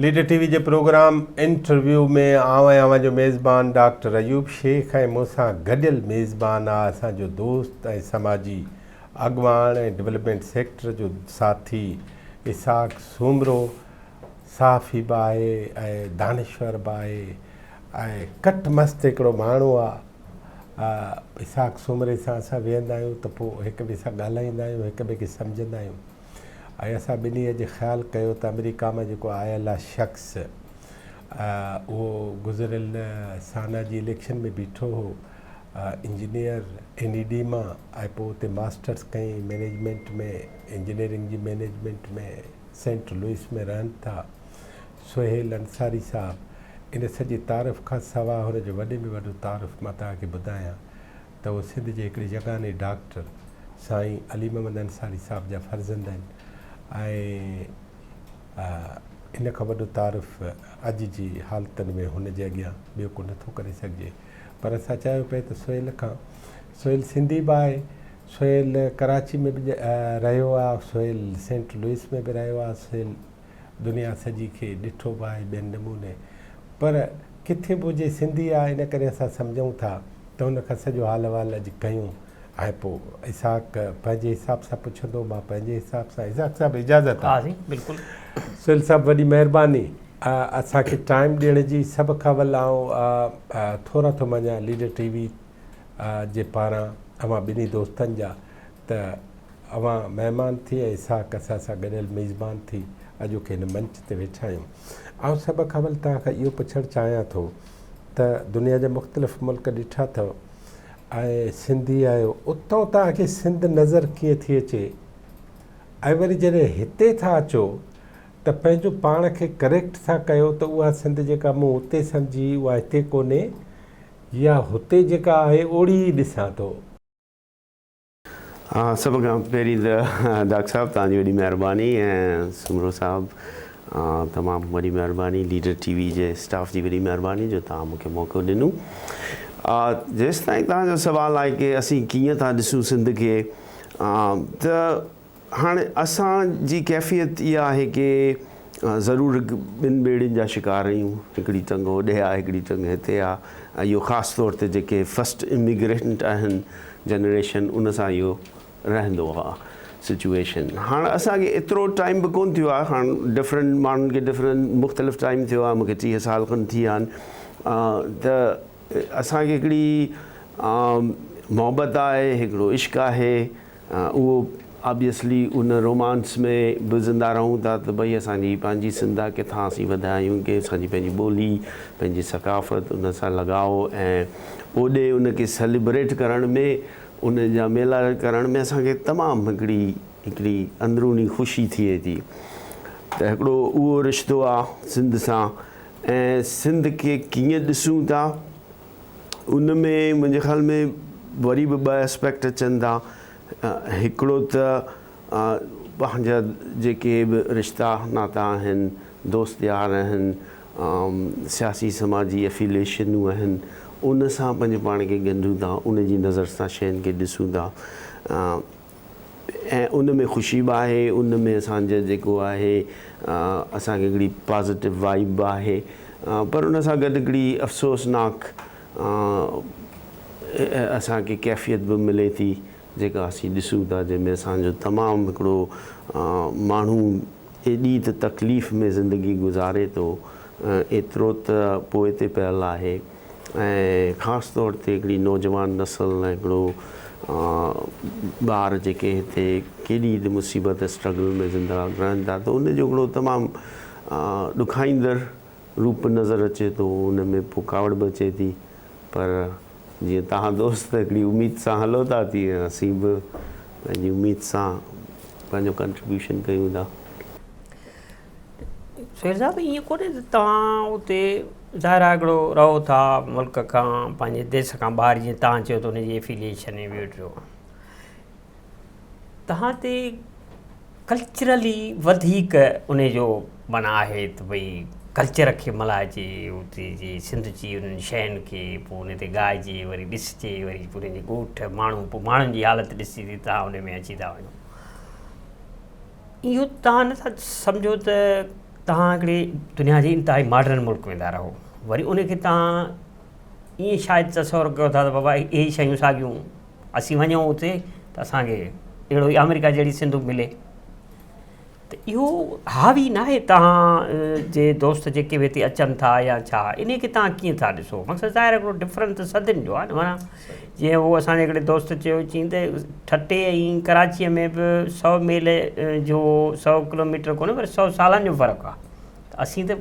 Leader ٽي V جي programme interview ۾ آئون ۽ اوهان جو ميزبان ڊاڪٽر ايوب شيخ ۽ مون سان گڏيل ميزبان آ اسان جو دوست ۽ سماجي اڳواڻ ۽ ڊولپمينٽ سيڪٽر جو ساٿي اسحاق سومرو صحافي به آهي ۽ دانشور به آهي ۽ ڪٽ مست هڪڙو ماڻهو آ اسحاق سومري سان اسان ويهندا آهيون ته پوء هڪ ٻئي سان ڳالهائيندا آهيون هڪ ٻئي کي سمجهندا آهيون ۽ اسان ٻنهي اڄ خيال ڪيو ته آمريڪا مان جيڪو آيل آ شخص اهو گذريل سانا جي اليڪشن ۾ بيٺو هو انجنيئر اين اي ڊي مان ۽ پوء اتي ماسٽرس ڪيائين مئنيجمينٽ ۾ انجنيئرنگ جي مئنيجمينٽ ۾ سينٽ لوئس ۾ رهن ٿا سهيل انصاري صاحب ان سڄي تعارف کان سواء هن جو وڏي ۾ وڏو تعارف مان توهان کي ٻڌايان ته هو سنڌ جي هڪڙي يگاني ڊاڪٽر سائين علي محمد انصاري صاحب جا فرزند آهن ۽ ان کان وڏو تعارف اڄ جي حالتن ۾ هن جي اڳيان ٻيو ڪو نٿو ڪري سگهجي پر اسان چاهيو پئي ته سهيل کان سهيل سنڌي به آهي سهيل ڪراچي ۾ به رهيو آهي سهيل سينٽ لوئس ۾ به رهيو آهي سهيل دنيا سڄي کي ڏٺو به آهي ٻين نموني پر ڪٿي به هجي سنڌي آهي ان ڪري اسان سمجهون ٿا ته هن کان سڄو حال احوال اڄ ڪيون ۽ پوء اسحاق پنهنجي حساب سان پڇندو مان پنهنجي حساب سان اسحاق صاحب اجازت آهي بلڪل سهيل صاحب وڏي مهرباني اسان کي ٽائيم ڏيڻ جي سڀ کان اول آئون ٿورا ٿو مڃان ليڊر ٽي وي جي پاران اوهان ٻنهي دوستن جا ته اوهان مهمان ٿي ۽ اسحاق اسان سان گڏيل ميزبان ٿي اڄوڪي هن منچ تي ويٺا آهيون. آئون سڀ کان اول توهان کان اهو پڇڻ چاهيان ٿو ته دنيا جا مختلف ملڪ ڏٺا اٿو ۽ سنڌي آهيو اتان توهان کي سنڌ نظر ڪيئن ٿي اچي ۽ وري جڏهن هتي ٿا اچو ته پنهنجو پاڻ کي ڪريڪٽ ٿا ڪيو ته اها سنڌ جيڪا مون اتي سمجهي اها هتي ڪونهي يا هتي جيڪا آهي اوڙي ئي ڏسان ٿو. سڀ کان پهرين ته ڊاڪٽر صاحب توهان جي وڏي مهرباني ۽ سومرو صاحب تمام وڏي مهرباني ليڊر ٽي وي جي اسٽاف جي وڏي مهرباني جو توهان مون کي موقعو ڏنو جيستائين توهان جو سوال آهي ڪي اسين ڪيئن ٿا ڏسون سنڌ کي ته هاڻي اسان جي ڪيفيت اها آهي ڪي ضرور هڪ ٻن ٻيڙين جا شڪار آهيون، هڪڙي ٽنگ هوڏي آهي هڪڙي ٽنگ هتي آهي ۽ اهو خاص طور تي جيڪي فرسٽ اميگرينٽ آهن جنريشن ان سان اهو رهندو آهي سچويشن. هاڻ اسان کي ايترو ٽائيم به ڪونه ٿيو آهي، هاڻ ڊفرنٽ ماڻهن کي ڊفرنٽ مختلف ٽائيم ٿيو آهي، مون کي 30 سال کن ٿي ويا آهن ته اسان کي هڪڙي محبت آهي، هڪڙو عشق آهي، اهو آبيسلي ان رومانس ۾ به زنده رهون ٿا ته ڀئي اسان جي پنهنجي سنڌ آ ڪٿان اسين وڌيا آهيون ڪي اسان جي پنهنجي ٻولي پنهنجي ثقافت ان سان لڳاء ۽ اوڏي ان کي سيليبريٽ ڪرڻ ۾ ان جا ميلا ڪرڻ ۾ اسان کي تمام هڪڙي هڪڙي اندروني خوشي ٿئي ٿي ته هڪڙو اهو رشتو آ سنڌ سان ۽ سنڌ کي ڪيئن ڏسون ٿا ان ۾ منهنجي خيال ۾ وري به ٻه اسپيڪٽ اچن ٿا. هڪڙو ته پنهنجا جيڪي به رشتا ناتا آهن، دوست يار آهن، سياسي سماجي افيليشنون آهن، ان سان پنهنجو پاڻ کي ڳنڍون ٿا، ان جي نظر سان شين کي ڏسون ٿا. ۽ ان ۾ خوشي به آهي ان ۾ اسان جو جيڪو آهي اسان کي هڪڙي پازيٽو وائيب به آهي پر ان سان گڏ هڪڙي افسوسناڪ اسان کي ڪيفيت به ملي ٿي جيڪا اسين ڏسون ٿا جنهن ۾ اسان جو تمام هڪڙو ماڻهو ايڏي ته تڪليف ۾ زندگي گذاري ٿو ايترو ته پوئتي پيل آهي ۽ خاص طور تي هڪڙي نوجوان نسل ۽ هڪڙو ٻار جيڪي هتي ڪيڏي ته مصيبت اسٽرگل ۾ زنده رهن ٿا ته ان جو هڪڙو تمام ڏکائيندڙ روپ نظر اچي ٿو ان ۾ پوء ڪاوڙ به اچي ٿي پر جيئن توهان دوست هڪڙي اميد سان هلو ٿا تيئن اسين به پنهنجي اميد سان پنهنجو ڪنٽريبيوشن ڪيون ٿا. سهيل صاحب ائين ڪونهي ته توهان اتي ظاهر آهي هڪڙو رهو ٿا ملڪ کان پنهنجي ديس کان ٻاهر جيئن توهان چيو ته ان جي افيليئيشن ۽ ٻيو ٽيو توهان تي ڪلچرلي وڌيڪ ان جو معنيٰ آهي ته ڀئي ڪلچر کي ملهائجي اتي جي سنڌ جي انهن شين کي پوء ان تي ڳائجي وري ڏسجي وري پوء ان جي ڳوٺ ماڻهو پوء ماڻهن جي حالت ڏسي توهان ان ۾ اچي ٿا وڃو اهو توهان نٿا سمجهو ته توهان هڪڙي دنيا جي انتهائي ماڊرن ملڪ ۾ ٿا رهو وري ان کي توهان ائين شايد تصور ڪيو ٿا ته بابا اهي شيون ساڳيون اسين وڃون اتي ته اسانکي اهڙو ئي آمريڪا جهڙي سنڌ ملي ته اهو حاوي ناهي توهان جي دوست جيڪي به هتي اچن ٿا يا ڇا انهي کي توهان ڪيئن ٿا ڏسو مقصد ظاهر هڪڙو ڊفرنس ته صدين جو آهي نه معنيٰ جيئن هو اسان جي هڪڙي دوست چيو چين ته ٺٽي ۽ ڪراچيء ۾ به سو ميل جو سو ڪلوميٽر ڪونهي پر سو سالن جو فرق آهي ته اسين ته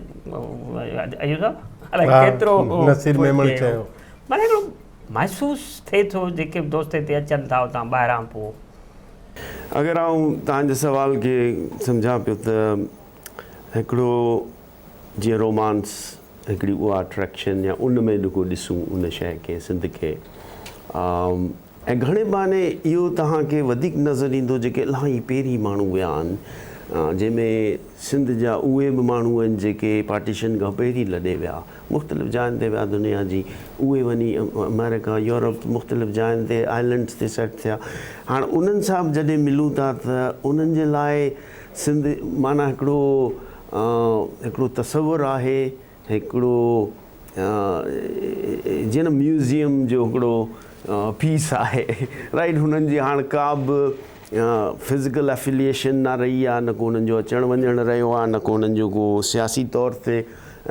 ايوب صاحب الائي ڪيترو نصير ميمڻ چيو معنيٰ هڪڙو محسوس ٿئي ٿو جيڪي به دوست هتي اچن ٿا اتان ٻاهران پوء اگر آئون توهان جي سوال کي سمجهان پيو ته هڪڙو جيئن رومانس هڪڙي اها اٽريڪشن يا ان ۾ جيڪو ڏسون ان شيء کي سنڌ کي ۽ گهڻي ڀاڱي اهو توهان کي وڌيڪ نظر ايندو جيڪي الاهي پهرين ماڻهو ويا آهن جنهن ۾ سنڌ جا اهي به ماڻهو آهن جيڪي پارٽيشن کان پهرين لڏي ويا مختلف جاين تي ويا دنيا جي اهي وڃي آمريڪا يورپ مختلف جاين تي آئلنڊس تي سيٽ ٿيا هاڻ انهن سان به جڏهن ملون ٿا ته انهن جي لاء سنڌ معنيٰ هڪڙو هڪڙو تصور آهي هڪڙو جيئن نه ميوزيم جو هڪڙو پيس آهي رائيٽ هنن جي هاڻ ڪا به فزيڪل افيليئيشن نه رهي آهي نه ڪو انهن جو اچڻ وڃڻ رهيو آهي نه ڪو انهن جو ڪو سياسي طور تي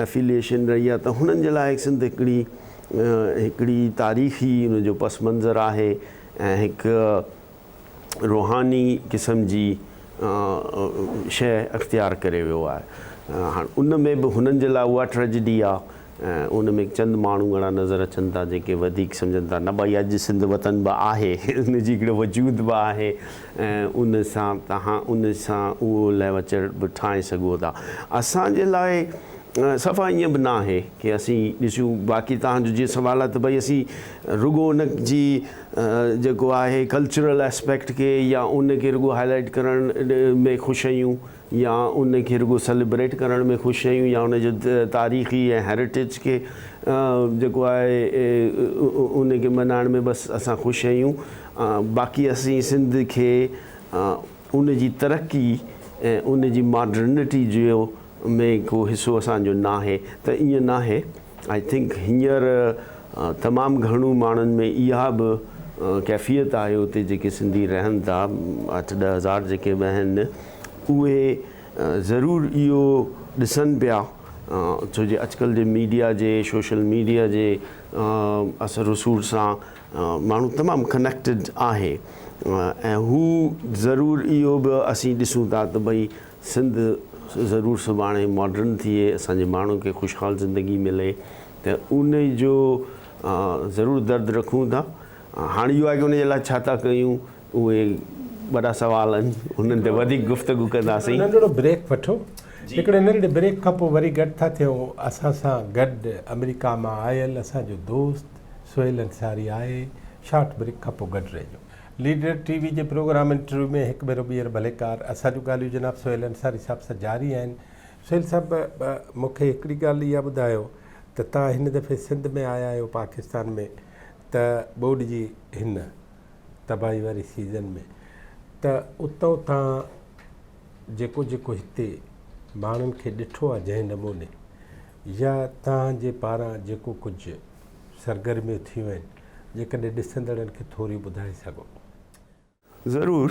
افيليئيشن رهي آهي ته هنن جي لاء سنڌ هڪڙي هڪڙي تاريخي ان جو پس منظر آهي ۽ هڪ روحاني قسم جي شيء اختيار ڪري ويو آهي. هاڻ ان ۾ به هنن جي لاء اها ٽريجڊي آهي ۽ ان ۾ چند ماڻهو اهڙا نظر اچن ٿا جيڪي وڌيڪ سمجهن ٿا نه ڀائي اڄ سنڌ وطن به آهي ان جي هڪڙو وجود به آهي ۽ ان سان توهان ان سان اهو لهوچڙ به ٺاهي سگهو ٿا. اسان جي لاء صفا ائين به ناهي ڪي اسين ڏسون باقي توهان جو جيئن سوال آهي ته ڀائي اسين رڳو ان جي جيڪو آهي ڪلچرل اسپيڪٽ کي يا ان کي رڳو هائي لائيٽ ڪرڻ ۾ خوش آهيون يا ان کي رڳو سيليبريٽ ڪرڻ ۾ خوش آهيون يا ان جو تاريخي ۽ هيريٽيج کي جيڪو آهي ان کي ملهائڻ ۾ بس اسان خوش آهيون باقي اسين سنڌ کي ان جي ترقي ۽ ان جي ماڊرنٽي جو ۾ ڪو حصو اسان جو ناهي ته ائين ناهي I think هينئر تمام گهڻو ماڻهن ۾ اها به ڪيفيت آهي اتي جيڪي سنڌي رهن ٿا اٺ ڏهه هزار جيڪي به آهن اهي ضرور اهو ڏسن پيا ڇو جي اڄڪلهه جي ميڊيا جي سوشل ميڊيا جي اثر رسور سان ماڻهو تمام ڪنيڪٽيڊ آهي ۽ هو ضرور اهو به اسين ڏسون ٿا ته ڀئي سنڌ ضرور سڀاڻي ماڊرن ٿئي اسان جي ماڻهن کي خوشحال زندگي ملي ته ان جو ضرور درد رکون ٿا هاڻ اهو آهي ڪي ان جي لاء ڇا ٿا ڪيون اهي وڏا سوال آهن انهن تي وڌيڪ گفتگو ڪنداسين. ننڍڙو بريڪ وٺو هڪڙي ننڍڙي بريڪ کان پوء وري گڏ ٿا ٿيون اسان سان گڏ آمريڪا مان آيل اسان جو دوست سهيل انصاري آهي شارٽ بريڪ کان پوء گڏ رهجو. ليڊر ٽي وي جي پروگرام انٽرويو ۾ هڪ ڀيرو ٻيهر ڀليڪار اسان جون ڳالهيون جناب سهيل انصاري صاحب سان جاري آهن سهيل صاحب مون کي هڪڙي ڳالهه اها ٻڌايو ته توهان هن دفعي سنڌ ۾ آيا آهيو پاڪستان ۾ ته ٻوڏ جي هن تباهي واري سيزن ۾ ته اتان توهان جيڪو جيڪو هتي ماڻهن کي ڏٺو آهي جنهن نموني يا توهان جي پاران جيڪو ڪجهه سرگرميون ٿيون آهن جيڪڏهن ڏسندڙن کي ٿوري ٻڌائي سگهو. ضرور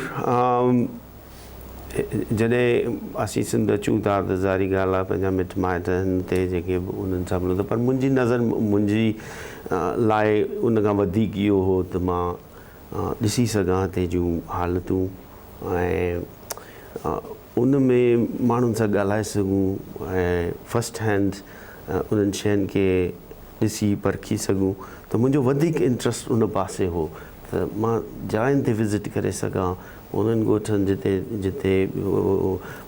جڏهن اسين سنڌ اچون ٿا ته ظاهري ڳالهه آهي پنهنجا مٽ مائٽ آهن اتي جيڪي به انهن سان ملون ٿا پر منهنجي نظر منهنجي لاء ان کان وڌيڪ اهو هو ته مان ڏسي سگهان هتي جون حالتون ۽ ان ۾ ماڻهن سان ڳالهائي سگهون ۽ فرسٽ هينڊ انهن شين کي ڏسي پرکي سگهون ته منهنجو وڌيڪ انٽرسٽ ان پاسي هو ته مان جاين تي وزٽ ڪري سگهان انهن ڳوٺن جتي جتي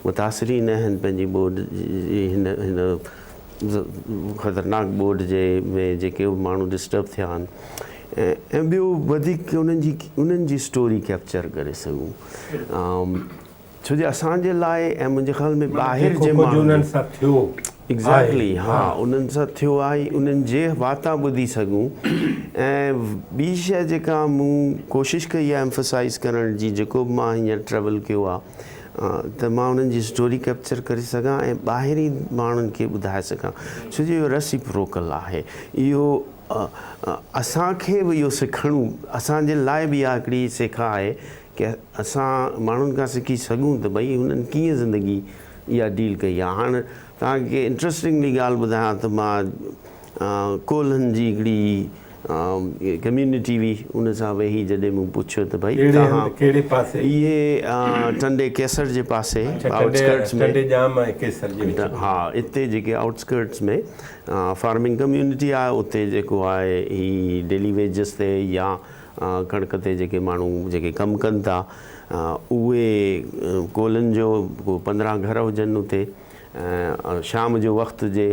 متاثرين آهن پنهنجي ٻوڏ جي هن هن خطرناڪ ٻوڏ جي ۾ جيڪي به ماڻهو ڊسٽرب ٿيا آهن ۽ ٻيو وڌيڪ انهن جي انهن جي اسٽوري ڪيپچر ڪري سگهون ڇو جو اسان جي لاء ۽ منهنجي خيال ۾ ٻاهر جي ماڻهن انهن سان ٿيو ايگزيڪٽلي ها انهن سان ٿيو آهي انهن جي واتان ٻڌي سگهون ۽ ٻي شيء جيڪا مون ڪوشش ڪئي آهي ايمفسائز ڪرڻ جي جيڪو به مان هينئر ٽريول ڪيو آهي ته مان انهن جي اسٽوري ڪيپچر ڪري سگهان ۽ ٻاهرين ماڻهن کي ٻڌائي سگهان ڇو جو اهو ريسيپروڪل آهي اهو اسان کي به اهو سکڻو اسان جي لاء به اها هڪڙي سيکا آهي ڪي اسان ماڻهن کان سکي سگهون ته ڀئي هنن ڪيئن زندگي اها ڊيل ڪئي آهي هاڻ توهان کي انٽرسٽنگلي ڳالهه ٻڌايان ته مان ڪولهن جي هڪڙي ڪميونٽي هئي ان سان ويهي جڏهن مون پڇيو ته ڀئي توهان ڪهڙي پاسي؟ اهي ٽنڊي قيصر جي پاسي آئوٽسڪرٽس ۾، ٽنڊي ڄام ۽ قيصر جي وچ ۾. ها اتي جيڪي آئوٽسڪرٽس ۾ فارمنگ ڪميونٽي آهي اتي جيڪو آهي هي ڊيلي ويجز تي يا ڪڻڪ تي جيڪي ماڻهو جيڪي ڪم ڪن ٿا اهي ڪولهن جو ڪو 15 گهر هجن اتي شام جو وقت هجي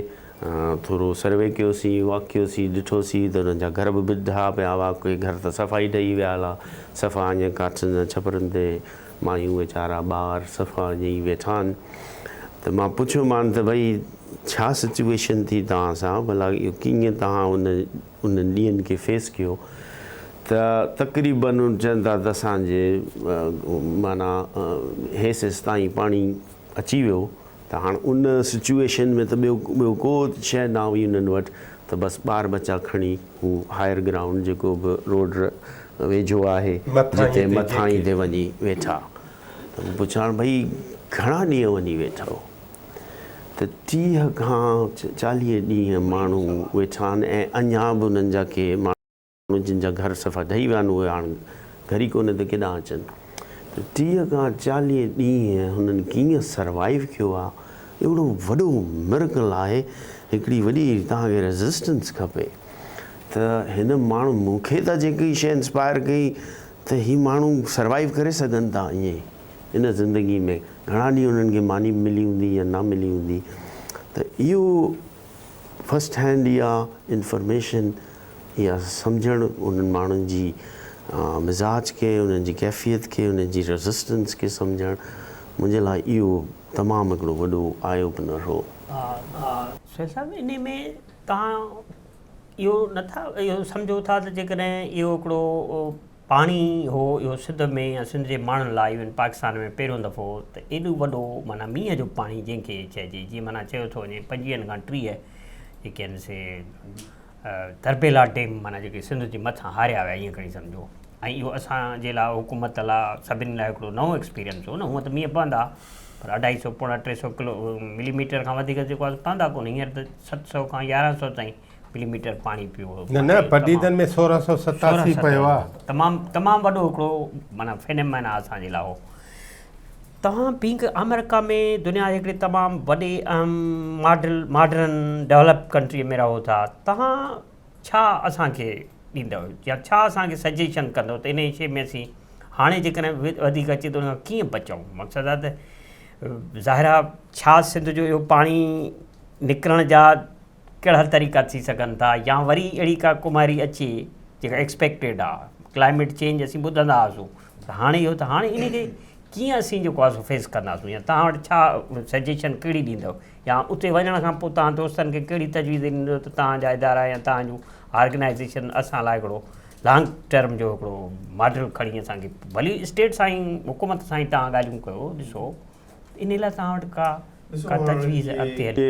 ٿورو سروي ڪيوسين، واڪ ڪيوسين، ڏٺوسين ته انهن جا گهر به ٻڌا پيا هئا، ڪي گهر ته صفا ئي ڊهي ويا هئا، صفا ائين ڪاٺين جا ڇپرن تي مايون ويچارا ٻار صفا ائين ئي ويٺا آهن ته مان پڇيومان ته ڀئي ڇا سچوئيشن ٿي توهان سان ڀلا اهو ڪيئن توهان ان انهن ڏينهن کي فيس ڪيو ته تقريبن چون ٿا ته اسان جي معنيٰ هيس هيس تائين پاڻي اچي ويو ته هاڻ ان سچوئيشن ۾ ته ٻيو ٻيو ڪو شيء نه هئي انهن وٽ ته بس ٻار ٻچا کڻي هو هائر گرائونڊ جيڪو به روڊ ويجهو آهي جتي مٿاهين تي وڃي ويٺا ته مون پڇيو ڀئي گهڻا ڏينهن وڃي ويٺؤ ته 30 کان 40 ڏينهن ماڻهو ويٺا آهن ۽ اڃا به انهن جا ڪي ماڻهو جن جا گهر صفا ڊهي ويا آهن اهي هاڻ گهر ئي ڪونهي ته ڪيڏانهن اچن ته 30 کان 40 ڏينهن هنن ڪيئن سروائيو ڪيو آهي اهڙو وڏو مرڪل آهي هڪڙي وڏي توهان کي ريزسٽنس کپي ته هن ماڻهو مون کي ته جيڪي شيء انسپائر ڪئي ته هي ماڻهو سروائيو ڪري سگهن ٿا ائين ان زندگي ۾ گهڻا ڏينهن انهن کي ماني به ملي هوندي يا نه ملي هوندي ته اهو فرسٽ هينڊ اها انفارميشن اها سمجهڻ انهن ماڻهن جي مزاج کي انهن جي ڪيفيت کي انهن جي ريزسٽنس کي سمجهڻ منهنجي لاء اهو تمام هڪڙو وڏو آء اوپنر هو. سهيل صاحب انهي ۾ توهان اهو نٿا اهو سمجهو ٿا ته جيڪڏهن اهو هڪڙو پاڻي هو اهو سنڌ ۾ يا سنڌ جي ماڻهن لاء ايون پاڪستان ۾ پهريون دفعو ته ايڏو وڏو معنيٰ مينهن جو پاڻي جنهن کي چئجي جيئن معنيٰ چيو ٿو وڃي 25 کان 30 جيڪي آهن سي تربيلا ڊيم معنيٰ جيڪي سنڌ جي مٿان هاريا ويا ائين کڻي سمجهو ۽ اهو اسان جي لاء حڪومت لاء سڀني لاء هڪڙو نئون ايڪسپيرينس هو نه هونء ته مينهن پوندا پر اڍائي سو پوڻا ٽي سو ڪلو ملي ميٽر کان وڌيڪ جيڪو آهي پوندا ڪونه هينئر ته 700 کان 1100 تائين ملي ميٽر پاڻي پيو هو. نه نه پڊيدن ۾ 1687 پيو آ. تمام تمام وڏو هڪڙو معنيٰ فينومينا اسان جي لاء هو. توهان بينگ آمريڪا ۾ دنيا جي هڪڙي تمام وڏي اهم ماڊل ماڊرن ڊولپ ڪنٽري ۾ رهو ٿا توهان ڇا اسان کي ڏيندؤ يا ڇا اسان کي سجيشن ڪندؤ ته انهي شي ۾ اسين هاڻي جيڪڏهن وڌيڪ اچي ته ان کان ڪيئن بچون مقصد آ ته ظاهر آ ڇا سنڌ جو اهو پاڻي نڪرڻ جا ڪهڙا طريقا ٿي سگهن ٿا يا وري اهڙي ڪا ڪماري اچي جيڪا ايڪسپيڪٽيڊ آ ڪلائميٽ چينج اسين ٻڌندا هئاسون پر هاڻي اهو ته هاڻي ان کي ڪيئن اسين جيڪو آهي سو فيس ڪنداسون يا توهان وٽ ڇا سجيشن ڪهڙي ڏيندو يا اتي وڃڻ کان پوء توهان دوستن کي ڪهڙي تجويز ڏيندو ته توهان جا ادارا يا توهان جون آرگنائزيشن اسان لاء هڪڙو لانگ ٽرم جو هڪڙو ماڊل کڻي اسان کي ڀلي اسٽيٽ سان ئي حڪومت سان ئي توهان ڳالهيون ڪيو ڏسو انهي لاء توهان وٽ ڪا ڪا تجويز اڳتي هلي.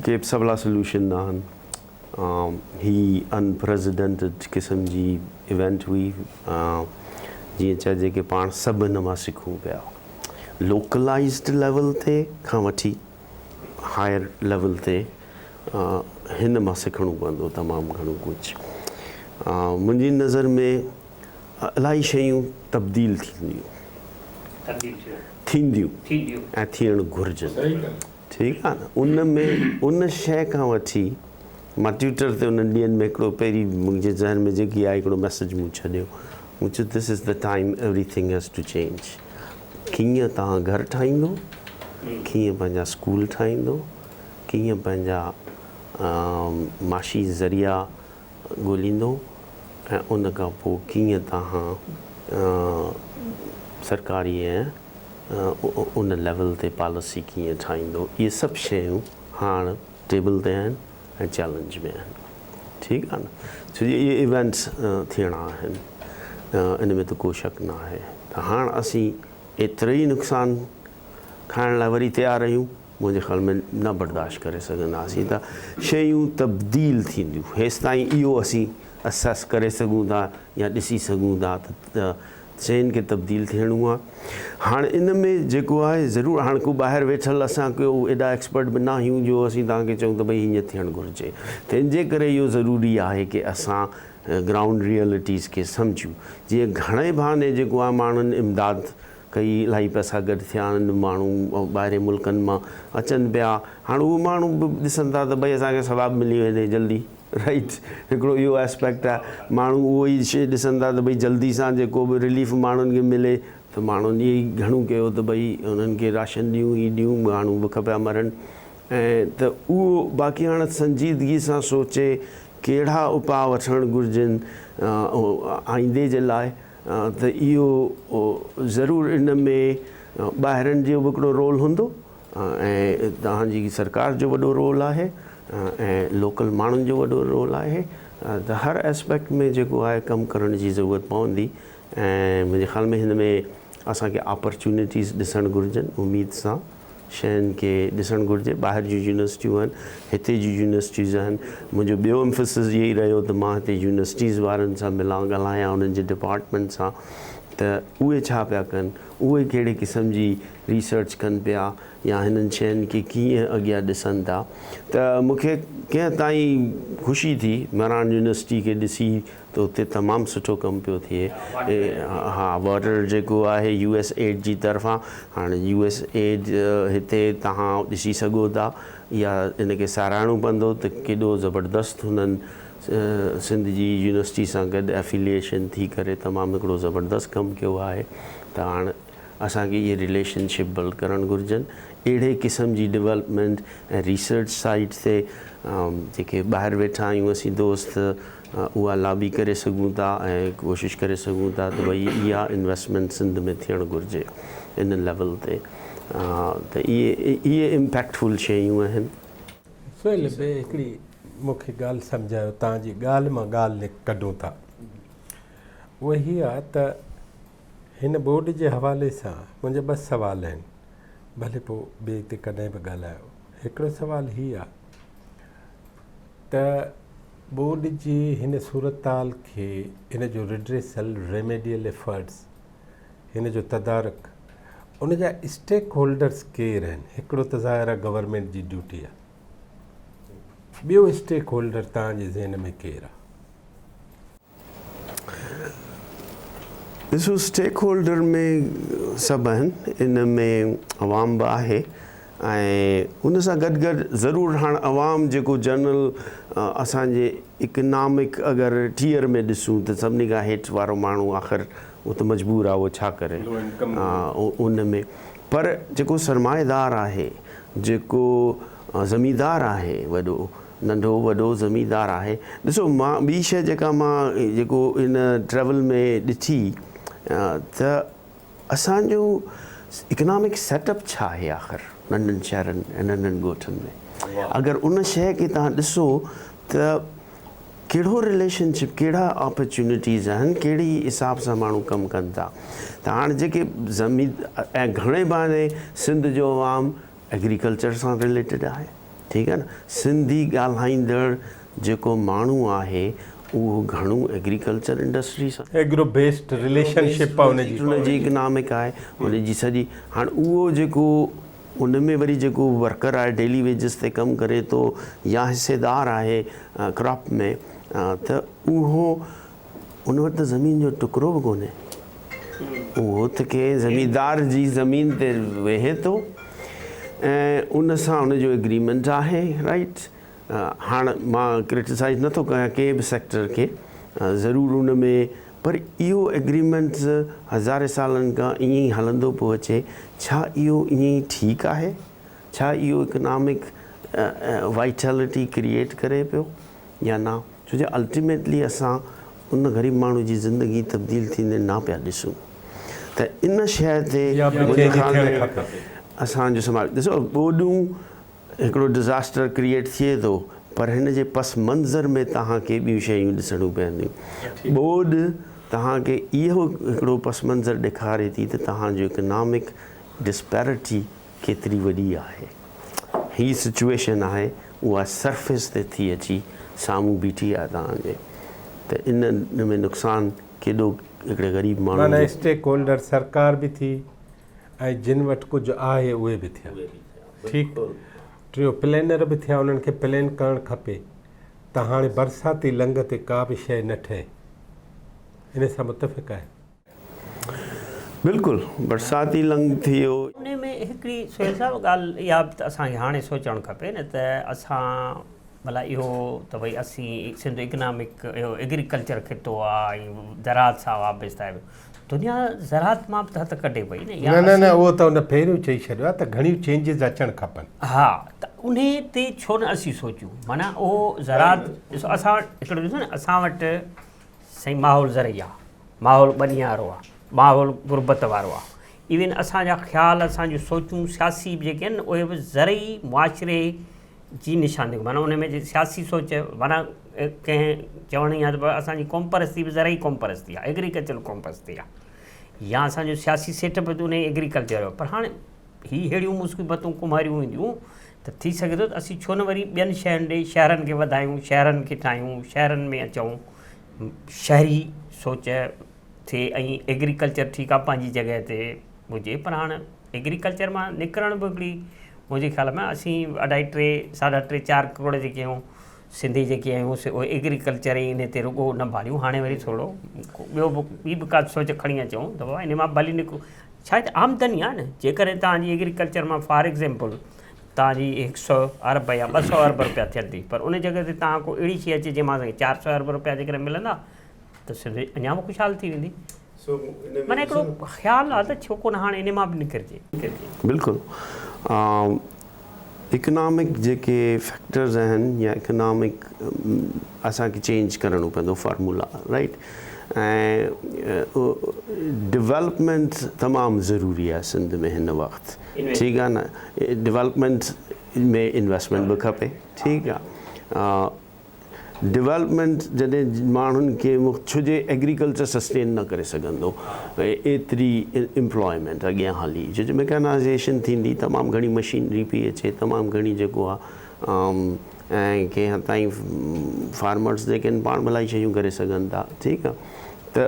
ڪي به سولا سوليوشن نه آهن. هي ان پريسيڊنٽڊ قسم جي ايونٽ هئي. جيئن چئجي ڪي پاڻ سڀ هن مان سکون پيا. لوڪلائيزڊ ليول تي کان وٺي هائر ليول تي هن مان سکڻو پوندو تمام گهڻو ڪجهه. منهنجي نظر ۾ الاهي شيون تبديل ٿينديون ٿينديون ۽ ٿيڻ گهرجن ٺيڪ آ نه ان ۾ ان شيء کان وٺي مان ٽوئٽر تي انهن ڏينهن ۾ هڪڙو پهرين منهنجي ذهن ۾ جيڪي آئي هڪڙو ميسيج مون ڇڏيو مون چيو this is the time everything has to change ڪيئن توهان گهر ٺاهيندو ڪيئن پنهنجا اسڪول ٺاهيندو ڪيئن پنهنجا معاشي ذريعا ڳوليندو ۽ ان کان پوء ڪيئن توهان سرڪاري ۽ ان ليول تي پاليسي ڪيئن ٺاهيندو اهي سڀ شيون هاڻ ٽيبل تي آهن ۽ چئلينج ۾ آهن ٺيڪ آهي نه ڇو جو اهي ايونٽس ٿيڻا آهن ان ۾ ته ڪو شڪ نه آهي ته هاڻ اسين ايترو ئي نقصان کائڻ لاء وري تيار آهيون؟ منهنجي خيال ۾ نه برداشت ڪري سگهنداسين ته شيون تبديل ٿينديون. هيستائين اهو اسين اسيس ڪري سگهون ٿا يا ڏسي سگهون ٿا ته شين کي تبديل ٿيڻو آهي. هاڻ ان ۾ جيڪو آهي ضرور هاڻ ڪو ٻاهر ويٺل اسان ڪو ايڏا ايڪسپرٽ به نه آهيون جو اسين توهان کي چئون ته ڀئي هيئن ٿيڻ گهرجي. تنهن جي ڪري اهو ضروري آهي ڪي اسان گرائونڊ ريئلٽيز کي سمجهون. جيئن گهڻي ڀاڱي جيڪو آهي ماڻهن امداد ڪئي، الاهي پئسا گڏ ٿيا آهن، ماڻهو ٻاهرين ملڪن مان اچن پيا، هاڻ اهي ماڻهو به ڏسن ٿا ته ڀئي اسان کي ثواب ملي وڃي جلدي رائيٽ هڪڙو اهو اسپيڪٽ آهي، ماڻهو اهو ئي شيء ڏسن ٿا ته ڀئي جلدي سان جيڪو به رليف ماڻهن کي ملي ته ماڻهن اهي ئي گهڻو ڪيو ته ڀئي انهن کي راشن ڏيون هي ڏيون ماڻهو بک پيا مرن ۽ ته اهو باقي هاڻ سنجيدگي سان سوچي ڪهڙا اپاء وٺڻ گهرجن آئيندي جي لاء ته اهو ضرور ان ۾ ٻاهرن جو به هڪڙو رول هوندو ۽ توهان جي سرڪار جو وڏو رول آهي ۽ لوڪل ماڻهن جو وڏو رول آهي ته هر اسپيڪٽ ۾ جيڪو آهي ڪم ڪرڻ جي ضرورت پوندي ۽ منهنجي خيال ۾ هن ۾ اسان کي آپرچونيٽيز ڏسڻ گهرجن اميد سان. شين کي ڏسڻ گهرجي. ٻاهر جون يونيورسٽيون آهن، هتي جون يونيورسٽيز آهن. منهنجو ٻيو ايمفسس اهو ئي رهيو ته مان هتي يونيورسٽيز وارن سان ملان، ڳالهايان انهن جي ڊپارٽمينٽ سان ته اهي ڇا پيا ڪن، اهي ڪهڙي قسم جي ريسرچ ڪن پيا يا هنن شين کي ڪيئن اڳيان ڏسن ٿا. ته مون کي ڪنهن تائين خوشي ٿي مهراڻ يونيورسٽي کي ڏسي ته اتي تمام سٺو ڪم پيو ٿئي. ها واٽر جيڪو آهي يو ايس ايڊ جي طرفان هاڻي يو ايس ايڊ هتي توهان ڏسي سگهو ٿا يا ان کي ساراهڻو پوندو ته ڪيڏو زبردست هنن سنڌ جي يونيورسٽي سان گڏ افيليئيشن ٿي ڪري تمام هڪڙو زبردست ڪم ڪيو آهي ته هاڻ اسان کي اهي رليشن شپ بلڊ ڪرڻ گهرجن. اهڙي قسم جي ڊولپمينٽ ۽ ريسرچ سائيٽ تي جيڪي ٻاهر ويٺا آهيون اسين دوست اها لابي ڪري سگهون ٿا ۽ ڪوشش ڪري سگهون ٿا ته ڀئي اها انويسٽمينٽ سنڌ ۾ ٿيڻ گهرجي ان ليول تي ته اهي اهي امپيڪٽفل شيون آهن. سهيل ڀئي هڪڙي مون کي ڳالهه سمجهايو توهان جي ڳالهه مان ڳالهه ڪڍون ٿا اها هي آهي ته هن ٻوڏ جي حوالي سان منهنجا ٻه سوال آهن، ڀلي پوء ٻئي تي ڪڏهن به ڳالهايو. هڪڙو سوال هي آ ته ٻوڏ جي هن صورتحال کي ان جو ريڊريسل، Remedial Efforts، هن جو تدارڪ، ان جا اسٽيڪ هولڊرس ڪير آهن؟ هڪڙو ته ظاهر آ گورنمينٽ جي ڊيوٽي آ، ٻيو اسٽيڪ هولڊر توهان جي ذهن ۾ ڪير آ؟ ڏسو اسٽيڪ هولڊر ۾ سڀ آهن ان ۾ عوام به آهي ۽ ان سان گڏ گڏ ضرور هاڻ عوام جيڪو جنرل اسان جي اڪنامڪ اگر ٽيئر ۾ ڏسون ته سڀني کان هيٺ وارو ماڻهو آخر اهو ته مجبور آهي اهو ڇا ڪري ان ۾ پر جيڪو سرمائيدار آهي جيڪو زميندار آهي وڏو ننڍو وڏو زميندار آهي. ڏسو مان ٻي شيء جيڪا مان جيڪو ان ٽريول ۾ ڏٺي ته اسان جو اڪنامڪ سيٽ اپ ڇا آهي آخر ننڍن شهرن ۽ ننڍن ڳوٺن ۾ اگر ان شيء کي توهان ڏسو ته ڪهڙو رليشن شپ ڪهڙا آپرچونٽيز آهن ڪهڙي حساب سان ماڻهو ڪم ڪن ٿا ته هاڻ جيڪي زمين ۽ گهڻي ڀاڱي سنڌ جو عوام ايگريڪلچر سان رليٽيڊ آهي ٺيڪ آهي نه سنڌي ڳالهائيندڙ جيڪو ماڻهو آهي اهو گهڻو ايگريڪلچر انڊسٽري سان ايگرو بيسڊ رليشن شپ آهي ان جي ان جي اڪنامڪ آهي ان جي سڄي هاڻ اهو جيڪو ان ۾ وري جيڪو ورڪر آهي ڊيلي ويجز تي ڪم ڪري ٿو يا حصيدار آهي ڪراپ ۾ ته اهو ان وٽ ته زمين جو ٽڪرو به ڪونهي. اهو ته ڪنهن زميندار جي زمين تي ويهي ٿو ۽ ان سان ان جو ايگريمينٽ آهي رائيٽ. هاڻ مان ڪرٽيسائيز نٿو ڪيان ڪنهن به سيڪٽر کي ضرور ان ۾ پر اهو ايگريمينٽ هزارين سالن کان ائين ئي هلندو پيو اچي ڇا اهو ائين ئي ٺيڪ آهي؟ ڇا اهو اڪنامڪ وائٽلٽي ڪريئيٽ ڪري پيو يا نه؟ ڇو جو الٽيميٽلي اسان ان غريب ماڻهو جي زندگي تبديل ٿيندي نه پيا ڏسون ته ان شيء تي منهنجي خيال ۾ اسان جو سماج ڏسو ٻوڏون هڪڙو ڊزاسٽر ڪريئيٽ ٿئي ٿو پر هن جي پس منظر ۾ توهان کي ٻيون شيون ڏسڻيون پونديون ٻوڏ توهان کي اهو هڪڙو پس منظر ڏيکاري ٿي ته توهان جو اڪنامڪ ڊسپيرٽي ڪيتري وڏي آهي. هي سچوئيشن آهي اها سرفيس تي ٿي اچي سامهون بيٺي آهي توهان جي ته ان ۾ نقصان ڪيڏو هڪڙي غريب ماڻهو معنيٰ جو. اسٽيڪ هولڊر سرڪار به ٿي ۽ جن وٽ ڪجهه آهي اهي به ٿيا. ٺيڪ. ٽيون پلينر به ٿيا انهن کي پلين ڪرڻ کپي ته هاڻي برساتي لنگهه تي ڪا به شيء نه ٺهي. ان سان متفق آهيو؟ بلڪل برساتي لنگهه ٿي ويو. انهي ۾ هڪڙي سهيل صاحب ڳالهه اها به ته اسان کي هاڻي سوچڻ کپي نه ته اسان ڀلا اهو ته ڀئي اسين سنڌ اڪنامڪ اهو ايگريڪلچر خطو آ ۽ زراعت سان وابسته آهي دنيا زراعت مان به ته هٿ ڪڍي پئي نه نه نه نه اهو ته ان پهريون چئي ڇڏيو آ ته گهڻيون چينجز اچڻ کپن. ها ته انهي تي ڇو نه اسين سوچيون معنيٰ اهو زراعت ڏسو اسان وٽ هڪڙو ڏسو نه اسان وٽ سائين ماحول زرعي آ ماحول ٻنيارو آ ماحول غربت وارو آ ايون اسان جا خيال اسان جون سوچون سياسي به جيڪي آهن اهي به زرعي معاشري جي نشاندهي معنيٰ ان ۾ سياسي سوچ معنيٰ ڪنهن چوڻ ائين آ ته اسان جي قوم پرستي به زرعي قوم پرستي آ ايگريڪلچر قوم پرستي آ يا اسان جو سياسي سيٽ اپ به ان ايگريڪلچر جو پر هاڻي هي ههڙيون مصيبتون ڪمهريون اينديون ته ٿي سگهي ٿو ته اسين ڇو نه وري ٻين شين ڏي شهرن کي وڌايون شهرن کي ٺاهيون شهرن ۾ اچون شهري سوچ ٿئي ۽ ايگريڪلچر ٺيڪ آهي پنهنجي جڳهه تي هجي پر هاڻ ايگريڪلچر مان نڪرڻ به هڪڙي منهنجي خيال ۾ اسين اڍائي ٽي ساڍا ٽي چار ڪروڙ جيڪي آهيون سنڌي جيڪي آهيون سي اهي ايگريڪلچر ۽ انهي تي رڳو نه ڀاليون هاڻي وري ٿورو ٻيو به ٻي به ڪا سوچ کڻي اچون ته بابا انهي مان ڀلي نڪرون ڇا آهي ته آمدني آهي نه جيڪڏهن توهان جي ايگريڪلچر مان فار ايگزامپل توهان جي هڪ سو ارب يا ٻه سو ارب روپيا ٿين ٿي پر ان جڳهه تي توهان ڪو اهڙي شي اچي جنهن مان اسان کي چار سو ارب روپيا جيڪڏهن ملندا ته سنڌ اڃا به خوشحال ٿي ويندي. معنيٰ هڪڙو خيال آ ته ڇو ڪونه هاڻي انهي مان به نڪرجي. بلڪل اڪنامڪ جيڪي فيڪٽرز آهن يا اڪنامڪ اسان کي چينج ڪرڻو پوندو فارمولا رائيٽ ۽ ڊولپمينٽ تمام ضروري آهي سنڌ ۾ هن وقت ٺيڪ آهي نه ڊولپمينٽ ۾ انويسٽمينٽ به کپي ٺيڪ آهي ڊولپمينٽ جڏهن ماڻهن کي ڇو جي ايگريڪلچر سسٽين نه ڪري سگهندو ايتري امپلائمينٽ اڳيان هلي ڇو جو ميڪانائزيشن ٿيندي تمام گهڻي مشينري پئي اچي تمام گهڻي جيڪو آ ۽ ڪنهن حد تائين فارمرس جيڪي آهن پاڻ به الاهي شيون ڪري سگهن ٿا ٺيڪ آ ته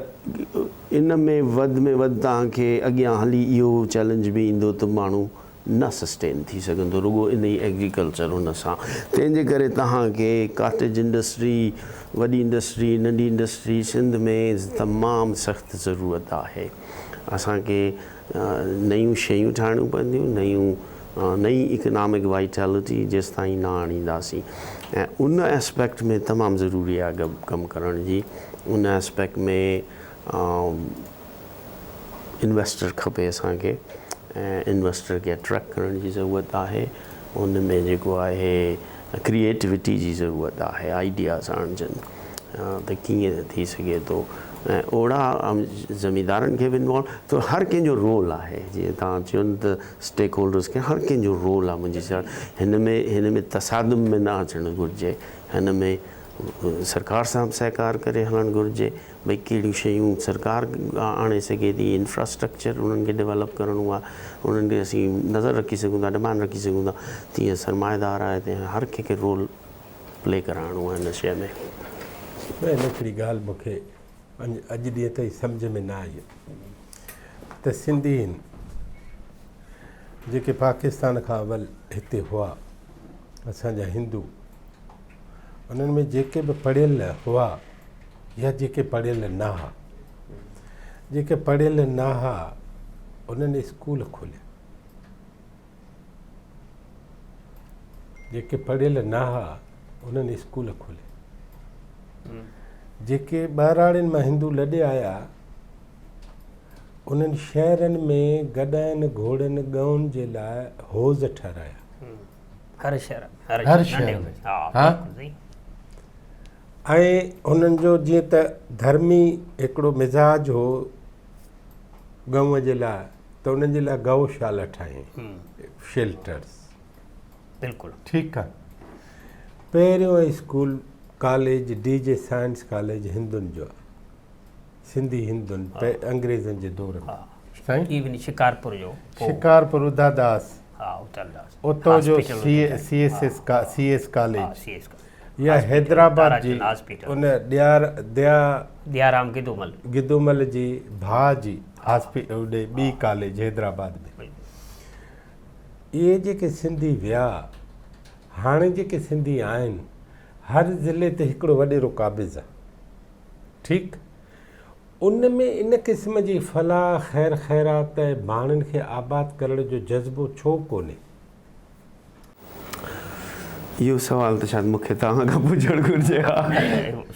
ان ۾ وڌ ۾ وڌ توهان کي اڳيان هلي اهو چئلينج به ايندو ته ماڻهو نه سسٽين ٿي سگهندو رڳو انهي ايگريڪلچر ان سان تنهن جي ڪري توهان کي ڪاٽيج انڊسٽري وڏي انڊسٽري ننڍي انڊسٽري سنڌ ۾ تمام سخت ضرورت آهي اسان کي نيون شيون ٺاهڻيون پونديون نيون نئين اڪنامڪ وائٽيلٽي جيستائين نه آڻينداسين ۽ ان اسپيڪٽ ۾ تمام ضروري آهي ڪم ڪرڻ جي ان اسپيڪٽ ۾ انويسٽر کپي اسان کي ۽ انويسٽر کي اٽريڪٽ ڪرڻ جي ضرورت آهي ان ۾ جيڪو آهي ڪريئيٽوٽي جي ضرورت آهي آئيڊياز آڻجن ته ڪيئن ٿي سگهي ٿو ۽ اوڙا زميندارن کي به انوالو ته هر ڪنهن جو رول آهي جيئن توهان چيو نه ته اسٽيڪ هولڊرس کي هر ڪنهن جو رول آهي منهنجي خيال هن ۾ هن ۾ تصادم ۾ نه اچڻ گهرجي هن ۾ سرڪار سان به سهڪار ڪري هلڻ گهرجي ڀئي ڪهڙيون شيون سرڪار آڻي سگهي ٿي، انفراسٽرڪچر انهن کي ڊولپ ڪرڻو آهي، انهن کي اسين نظر رکي سگهون ٿا، ڊمانڊ رکي سگهون ٿا، تيئن سرمائيدار آهي تيئن هر ڪنهن کي رول پلي ڪرائڻو آهي ان شيء ۾. سهيل هڪڙي ڳالهه مون کي اڄ ڏينهن تائين سمجهه ۾ نه آئي ته سنڌي هن جيڪي پاڪستان کان اول هتي هئا اسان جا هندو انهن ۾ جيڪي به پڙهيل هئا يا جيڪي پڙهيل نه ها جيڪي پڙهيل نه ها انهن اسڪول کوليا جيڪي پڙهيل نه ها انهن اسڪول کوليا جيڪي ٻهراڙين مان هندو لڏي آيا انهن شهرن ۾ گڏهن گهوڙن ڳئون جي لاء حوض ٺهرايا هر شهر هر شهر ۾ ها ۽ هنن جو جيئن ته ڌرمي هڪڙو مزاج هو ڳئون جي لاء ته انهن جي لاء گئو شالا ٺاهيائين شيلٽرس بلڪل ٺيڪ آ پهريون school college D J science college هندن جو آ. سنڌي هندن انگريزن جي دور ۾. سائين. ايون شڪارپور جو. شڪارپور اڌاداس. ها اتلداس. اتو جو C S S C S college. يا حيدرآباد جي ان ڏيار ديا. ديارام گدومل. گدومل جي ڀاء جي هاسپيٽل ٻي ڪاليج حيدرآباد ۾. اهي جيڪي سنڌي ويا هاڻي جيڪي سنڌي آهن هر ضلعي تي هڪڙو وڏيرو قابض آ ٺيڪ ان ۾ ان قسم جي فلاح خير خيرات ۽ ماڻهن کي آباد ڪرڻ جو جذبو ڇو ڪونهي؟ اهو سوال ته شايد مون کي توهان کان پڇڻ گهرجي ها.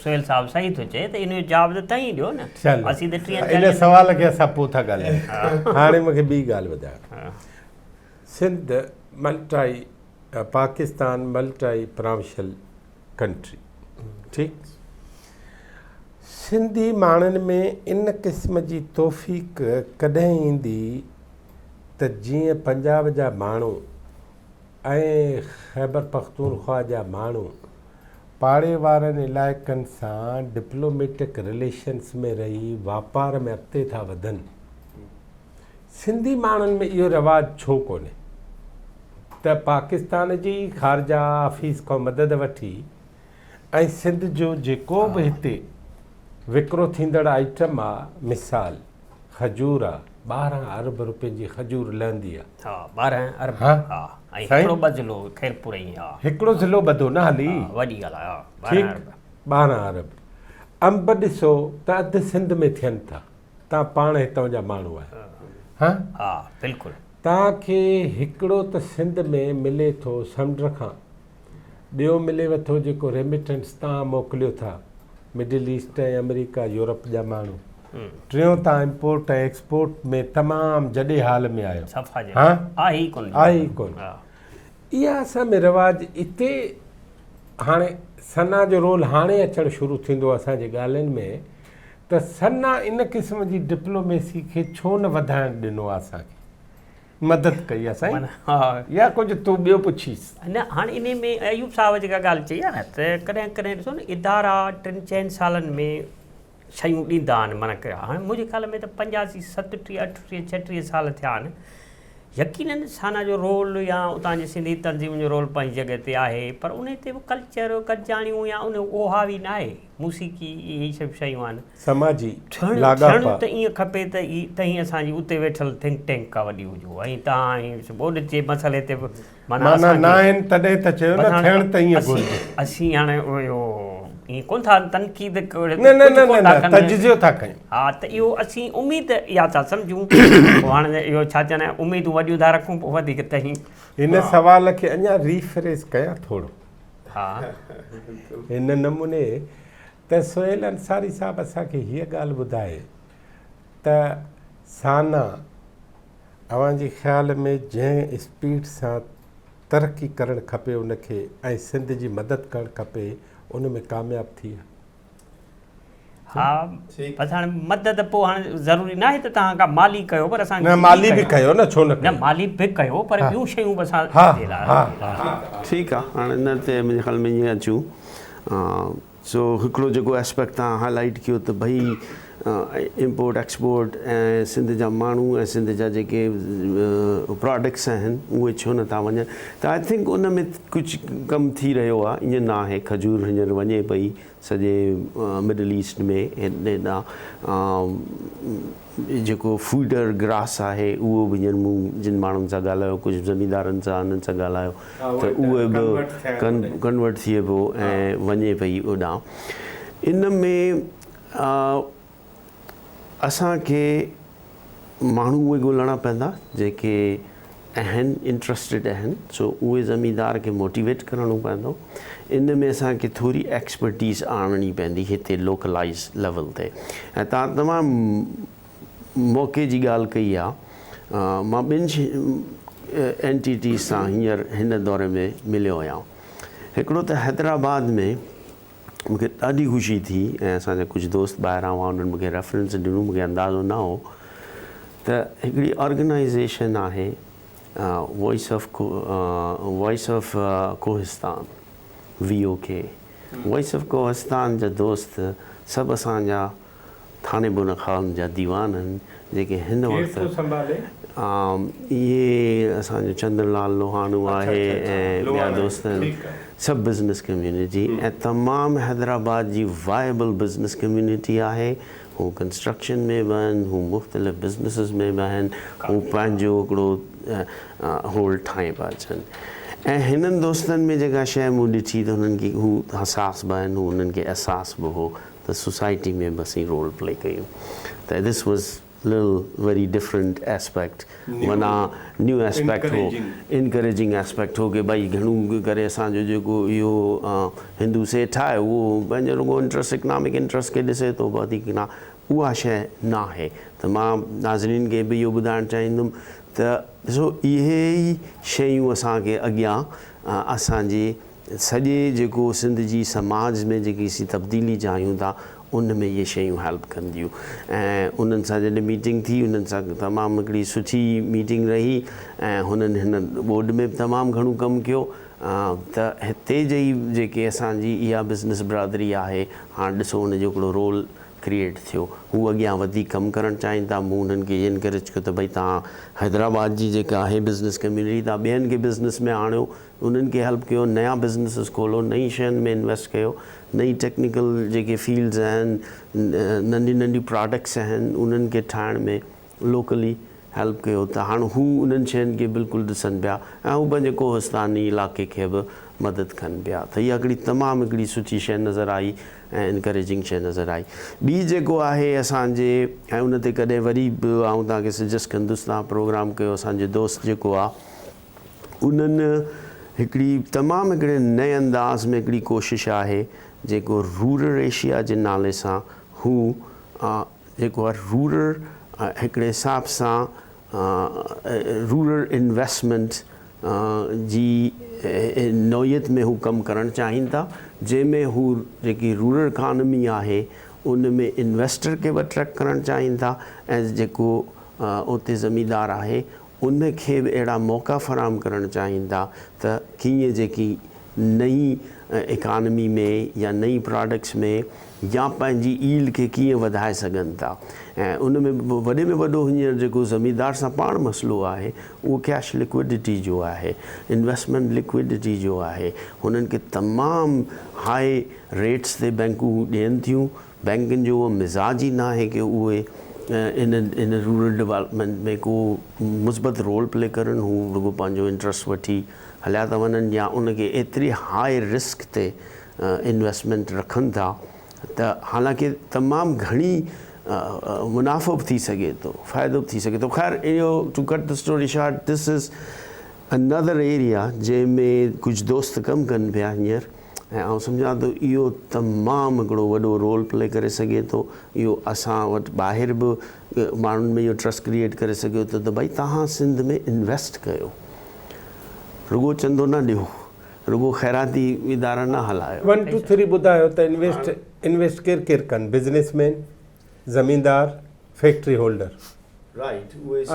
سهيل صاحب صحيح ٿو چئي ته ان جو جواب ته توهين ئي ڏيو نه. اسين ته ٽيهن چاليهن. ان سوال کي اسان پوء ٿا ڳالهايون. هاڻي مون کي ٻي ڳالهه ٻڌايو. Sindh multi Pakistan multi provincial country ٺيڪ سنڌي ماڻهن ۾ ان قسم جي توفيق ڪڏهن ايندي ته جيئن پنجاب جا ماڻهو ۽ خيبرپختونخوا جا ماڻهو پاڙي وارن علائقن سان ڊپلوميٽڪ رليشنس ۾ رهي واپار ۾ اڳتي ٿا وڌن. سنڌي ماڻهن ۾ اهو رواج ڇو ڪونهي ته پاڪستان جي ئي خارجه آفيس کان مدد وٺي ۽ سنڌ جو جيڪو به هتي وڪرو ٿيندڙ آئٽم آ مثال کجور آ 12 ارب روپين جي کجور لهندي آ. ها 12 ارب ها ۽ هڪڙو ٻه ضلعو خيرپور ۽ ها هڪڙو ضلعو ٻڌو نه هلي وڏي ڳالهه آ 12 ارب 12 ارب انب ڏسو ته اڌ سنڌ ۾ ٿين ٿا تان پاڻ هتان جا ماڻهو آهيو ها ها بلڪل. تان کي هڪڙو ته سنڌ ۾ ملي ٿو سمنڊ کان ٻيو مليو ٿو جيڪو ريميٽنس تان موڪليو ٿا مڊل ايسٽ ۽ آمريڪا يورپ جا ماڻهو ٽيون تان امپورٽ ۽ ايڪسپورٽ ۾ تمام جڏي حال ۾ آهيو صفا جڏي آهي ئي ڪونه آهي ئي ڪونه اها اسان ۾ رواج اتي هاڻي ثنا جو رول هاڻي اچڻ شروع ٿيندو اسان جي ڳالهين ۾ ته ثنا ان قسم جي ڊپلوميسي کي ڇو نه وڌائڻ ڏنو آ اسان کي مدد ڪئي آ سائين يا ڪجهه تون ٻيو پڇيس. نه هاڻي انهي ۾ ايوب صاحب جيڪا ڳالهه چئي آ نه ته ڪڏهن ڪڏهن ڏسو نه ادارا ٽن چئن سالن ۾ شيون ڏيندا آهن معنيٰ هاڻي منهنجي خيال ۾ ته پنجاسي ستٽيهه اٺٽيهه ڇٽيهه سال ٿيا آهن يقينن سانا جو رول يا اتان جي سنڌي تنظيم جو رول پنهنجي جڳهه تي آهي پر انهي تي به ڪلچر گڏجاڻيون يا ان اهو حاوي ناهي موسيقي اهي سڀ شيون آهن. سماجي لاڳاپا. ٿيڻ ته ائين کپي ته تهين اسان جي اتي ويٺل ٿنڪ ٽينڪ ڪا وڏي هجو ۽ تهان ۽ ٻوڏ جي مسئلي تي به معنيٰ اسان کي ناهن تڏهن ته چيو نه ٿيڻ ته ائين گهرجي. اسين هاڻي اهو ائين ڪونه ٿا تنقيد نه نه نه نه تجزيو ٿا ڪيون. ها ته اهو اسين اميد اها ٿا سمجهون پوء هاڻي اهو ڇا چوندا آهن اميدون وڏيون ٿا رکون پوء وڌيڪ تهين. هن سوال کي اڃا ريفريز ڪيان ٿورو. ها. هن نموني ته سهيل انصاري صاحب اسان کي هيء ڳالهه ٻڌائي ته سانا اوهان جي خيال ۾ جنهن اسپيڊ سان ترقي ڪرڻ کپي ان کي ۽ سنڌ جي مدد ڪرڻ کپي ان ۾ ڪامياب ٿي آ؟ ها بس هاڻي مدد پوء هاڻي ضروري ناهي ته توهان ڪا مالي ڪيو پر اسان نه مالي به ڪيو نه ڇو نه نه مالي به ڪيو پر ٻيون شيون به اسان ها ها ٺيڪ آ هاڻي ان تي منهنجي خيال ۾ ائين اچون سو هڪڙو جيڪو اسپيڪٽ توهان هاء لائيٽ ڪيو ته ڀئي امپورٽ ايڪسپورٽ ۽ سنڌ جا ماڻهو ۽ سنڌ جا جيڪي پراڊڪٽس آهن اهي ڇو نٿا وڃن ته I think ان ۾ ڪجهه ڪم ٿي رهيو آهي ائين نه آهي کجور هينئر وڃي پئي سڄي مڊل ايسٽ ۾ هيڏانهن جيڪو فوڊر گراس آهي اهو به هينئر مون جن ماڻهن سان ڳالهايو ڪجهه زميندارن سان انهن سان ڳالهايو ته اهي به ڪنورٽ ٿئي پيو ۽ وڃي پئي اوڏانهن ان ۾ اسان کي ماڻهو اهي ڳولڻا پوندا جيڪي آهن انٽرسٽيڊ آهن سو اهي زميندار کي موٽيويٽ ڪرڻو پوندو ان ۾ اسان کي ٿوري ايڪسپرٽيز آڻڻي پوندي هتي لوڪلائز ليول تي ۽ تان تمام موقعي جي ڳالهه ڪئي آ مان ٻن اينٽيٽيز سان هينئر هن دوري ۾ مليو آهيان هڪڙو ته حيدرآباد ۾ مون کي ڏاڍي خوشي ٿي ۽ اسان جا ڪجهه دوست ٻاهران هئا انهن مون کي ريفرنس ڏنو مون کي اندازو نه هو ته هڪڙي آرگنائيزيشن آهي voice of voice of Kohistan V O K voice of Kohistan جا دوست سڀ اسان جا ٿاني بونه خان جا ديوان آهن جيڪي هن ڪير وقت ٿو سنڀالي؟ اهي اسان جو چندر لال لوهاڻو آهي ۽ ٻيا دوست آهن سڀ بزنس ڪميونٽي ۽ تمام حيدرآباد جي وائبل بزنس ڪميونٽي آهي هو ڪنسٽرڪشن ۾ به آهن هو مختلف بزنسز ۾ به آهن هو پنهنجو هڪڙو هول ٺاهي پيا اچن ۽ هنن دوستن ۾ جيڪا شيء مون ڏٺي ته هنن کي هو حساس به آهن هو انهن کي احساس به هو ته سوسائٽي ۾ به اسين رول پلي ڪيون ته this was little very different aspect معنيٰ نيو اسپيڪٽ هو انڪريجنگ اسپيڪٽ هو ڪي ڀائي گهڻو ڪري اسان جو جيڪو اهو هندو سيٺ آهي اهو پنهنجو رڳو انٽرسٽ اڪنامڪ انٽرسٽ کي ڏسي ٿو وڌيڪ نه اها شيء ناهي ته مان ناظرين کي به اهو ٻڌائڻ چاهيندم ته ڏسو اهي ئي شيون اسان کي اڳيان اسان جي سڄي جيڪو سنڌ جي سماج ۾ جيڪي اسين تبديلي چاهيون ٿا ان ۾ اهي شيون هيلپ ڪنديون ۽ انهن سان جڏهن ميٽنگ ٿي انهن سان تمام هڪڙي سٺي ميٽنگ رهي ۽ هنن هن ٻوڏ ۾ به تمام گهڻو ڪم ڪيو ته هتي جي جيڪي اسان جي اها بزنس برادري آهي هاڻ ڏسو ان جو هڪڙو رول ڪريئيٽ ٿيو هو اڳيان وڌي ڪم ڪرڻ چاهين ٿا مون انهن کي انڪريج ڪيو ته ڀئي توهان حيدرآباد جي جيڪا آهي بزنس ڪميونٽي توهان ٻين کي بزنس ۾ آڻيو انهن کي هيلپ ڪيو، نيا بزنسز کولو، نئين شين ۾ انويسٽ ڪيو، نئين ٽيڪنيڪل جيڪي فيلڊز آهن، ننڍيون ننڍيون پراڊڪٽس آهن انهن کي ٺاهڻ ۾ لوڪلي هيلپ ڪيو ته هاڻ هو انهن شين کي بلڪل ڏسن پيا ۽ هو پنهنجي ڪوهستاني علائقي کي به مدد ڪن پيا ته اها هڪڙي تمام هڪڙي سٺي شيء نظر آئي ۽ انڪريجنگ شيء نظر آئي. ٻي جيڪو آهي اسان جي ۽ ان تي ڪڏهن وري به آئون توهان کي سجيسٽ ڪندس توهان پروگرام ڪيو اسان جو دوست جيڪو آهي انهن هڪڙي تمام هڪڙي نئين انداز ۾ هڪڙي ڪوشش آهي جيڪو رورل ايشيا جي نالي سان هو جيڪو آهي رورل هڪڙي حساب سان رورل انويسٽمينٽ جي نوعيت ۾ هو ڪم ڪرڻ چاهين ٿا جنهن ۾ هو جيڪي رورل اڪانومي آهي ان ۾ انويسٽر کي به اٽريڪٽ ڪرڻ چاهين ٿا ۽ جيڪو اتي زميندار آهي ان کي به اهڙا موقعا فراهم ڪرڻ چاهين ٿا ته ڪيئن جيڪي نئين اڪانومي ۾ يا نئين پراڊڪٽس ۾ يا پنهنجي ايلڊ کي ڪيئن وڌائي سگهن ٿا ۽ ان ۾ وڏي ۾ وڏو هينئر جيڪو زميندار سان پاڻ مسئلو آهي اهو ڪيش لڪوڊٽي جو آهي انويسٽمينٽ لڪوڊٽي جو آهي هنن کي تمام هاء ريٽس تي بئنڪون ڏين ٿيون بئنڪن جو اهو مزاج ئي ناهي ڪي اهي ان ان رورل ڊولپمينٽ ۾ ڪو مثبت رول پلي ڪرن هو رڳو پنهنجو انٽرسٽ وٺي هليا ٿا وڃن يا ان کي ايتري هاء رسڪ تي انويسٽمينٽ رکن ٿا ته حالانڪه تمام گهڻي منافعو به ٿي سگهي ٿو فائدو به ٿي سگهي ٿو خير اهو to cut the story short this is another area جنهن ۾ ڪجهه دوست ڪم ڪن پيا هينئر ۽ آئون سمجهان ٿو اهو تمام هڪڙو وڏو رول پلي ڪري سگهي ٿو. اهو اسان وٽ ٻاهر به ماڻهن ۾ اهو ٽرسٽ ڪريئيٽ ڪري سگهيو ٿو ته ڀائي توهان سنڌ ۾ انويسٽ ڪيو، رڳو چندو نه ڏيو، رڳو خيراتي ادارا نه هلايو. ون ٽو ٿري ٻڌايو ته انويسٽ انويسٽ ڪير ڪير ڪن بزنس مين، زميندار، فيڪٽري هولڊر.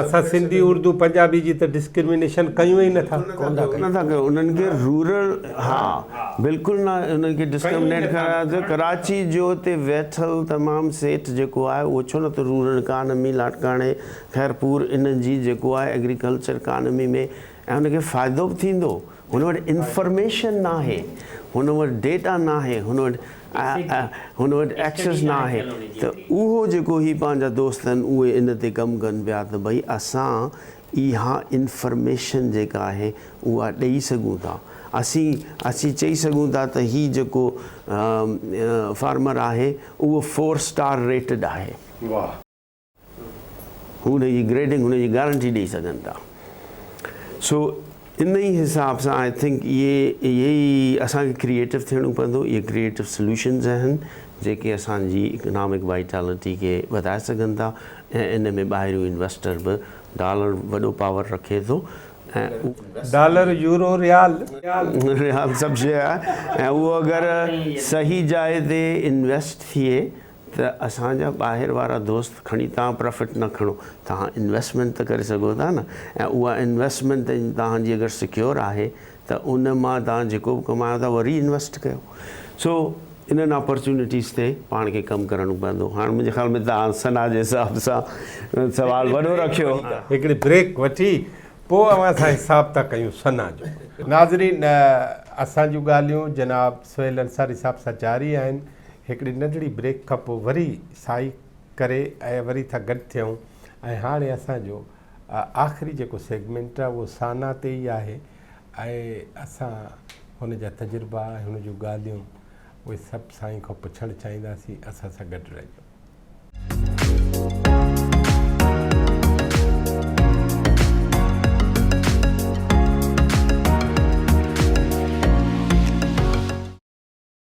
اسان سنڌي اردو پنجابي جي ته ڊسڪرمينيشن ڪيون ئي نٿا. نه ٿا ڪيون انهن کي رورل ها بلڪل نه انهن کي ڊسڪرمنيٽ ڪرايو ته ڪراچي جو اتي ويٺل تمام سيٺ جيڪو آهي اهو ڇو نه ٿو رورل اڪانمي لاڙڪاڻي خيرپور انهن جي جيڪو آهي ايگريڪلچر اڪانمي ۾ ۽ ان کي فائدو به ٿيندو هن وٽ انفرميشن ناهي هن وٽ ڊيٽا ناهي هن وٽ هن وٽ ايڪسس ناهي ته اهو جيڪو هي پنهنجا دوست آهن اهي ان تي ڪم ڪن پيا ته ڀئي اسان اها انفرميشن جيڪا آهي اها ڏئي سگهون ٿا اسين اسين چئي سگهون ٿا ته هي جيڪو فارمر آهي اهو فور اسٽار ريٽڊ آهي. واهه. هو ان جي گريڊنگ ان جي گارنٽي ڏئي سگهن ٿا سو ان ئي حساب سان I think اهي اهي ئي اسان کي ڪريئيٽو ٿيڻو پوندو اهي ڪريئيٽو سلوشنز آهن جيڪي اسان جي اڪنامڪ وائٽالٽي کي وڌائي سگهن ٿا ۽ ان ۾ ٻاهريون انويسٽر به ڊالر وڏو پاور رکي ٿو ۽ ڊالر يورو ريال ريال سڀ شيء آهي ۽ اهو اگر صحيح جاء تي انويسٽ ٿئي ته اسان جا ٻاهر وارا دوست کڻي توهان پرافٽ نه کڻو توهان انويسٽمينٽ ته ڪري سگهو ٿا نه ۽ اها انويسٽمينٽ توهان جي اگر سيڪيور آهي ته ان مان توهان جيڪو به ڪمايو ٿا اهو ري انويسٽ ڪيو سو انهن اپرچونٽيز تي پاڻ کي ڪم ڪرڻو پوندو. هاڻ منهنجي خيال ۾ توهان ثنا جي حساب سان سوال وڏو رکيو. هڪڙي بريڪ وٺي پوء اوهان سان حساب ٿا ڪيون ثنا جو. ناظرين اسان جون ڳالهيون جناب سهيل انصاري صاحب سان جاري آهن. هڪڙي ننڍڙي بريڪ کان پوء وري سائي ڪري ۽ وري ٿا گڏ ٿيون ۽ هاڻي اسان جو آخري جيڪو سيگمينٽ آهي اهو سانا تي ئي آهي ۽ اسان هن جا تجربا ۽ هن جون ڳالهيون اهي سڀ سائين کان پڇڻ چاهينداسين اسان سان گڏ رهجو.